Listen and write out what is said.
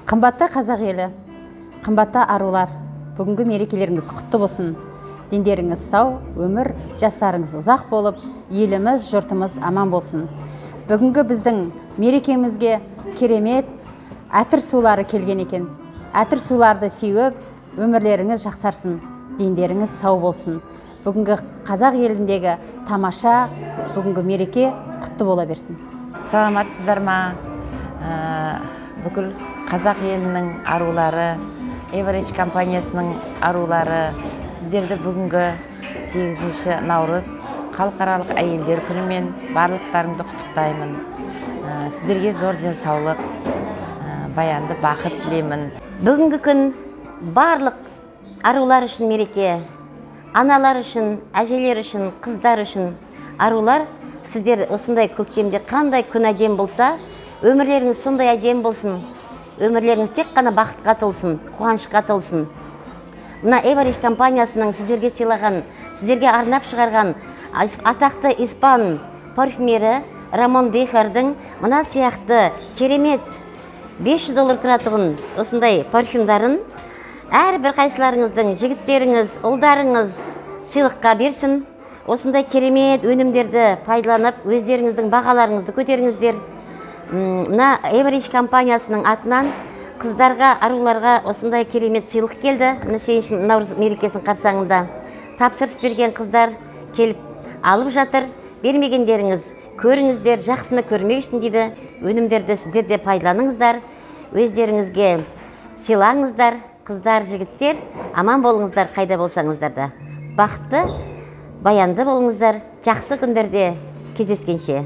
Қымбатты қазақ елі, қымбатты арулар, бүгінгі мерекелеріңіз құтты болсын. Дендеріңіз сау, өмір жастарыңыз ұзақ болып, еліміз, жұртымыз аман болсын. Бүгінгі біздің мерекемізге керемет әтір сулары келген екен. Әтір суларды сеуіп, өмірлеріңіз жақсарсын, дендеріңіз сау болсын. Бүгінгі қазақ еліндегі тамаша, бүгінгі мереке құтты бола берсін. Саламатсыздар ма? Бүкіл қазақ елінің арулары, Эверидж компаниясының арулары, сіздерді бүгінгі 8 наурыз халықаралық әйелдер күнімен барлықтарыңды құттықтаймын. Сіздерге зор денсаулық, баянды бақыт тілеймін. Бүгінгі күн барлық арулар үшін мереке, аналар үшін, әжелер үшін, қыздар үшін. Арулар, сіздер осындай көктемде қандай күн әдем болса, өмірлеріңіз сондай әдем болсын. Өмірлеріңіз тек қана бақытқа толсын, қуанышқа толсын. Мына Эверидж компаниясының сіздерге сыйлаған, сіздерге арнап шығарған атақты испан парфюмері Рамон Бехардың мына сияқты керемет 500 доллар тұратұғын осындай парфюмдарын әрбір қайсыларыңыздың жігіттеріңіз, ұлдарыңыз сыйлыққа берсін. Осындай керемет өнімдерді пайдаланып, өздеріңіздің бағаларыңызды көтеріңіздер. Мына Эверидж компаниясының атынан қыздарға, аруларға осындай керемет сыйлық келді. Мына 8 наурыз мерекесінің қарсаңында тапсырыс берген қыздар келіп алып жатыр. Бермегендеріңіз көріңіздер, жақсыны көрмек үшін дейді. Өнімдерді сіздер де пайдаланыңыздар, өздеріңізге сыйлаңыздар. Қыздар, жігіттер, аман болыңыздар қайда болсаңыздар да. Бақытты, баянды болыңыздар. Жақсы күндерде кездескенше.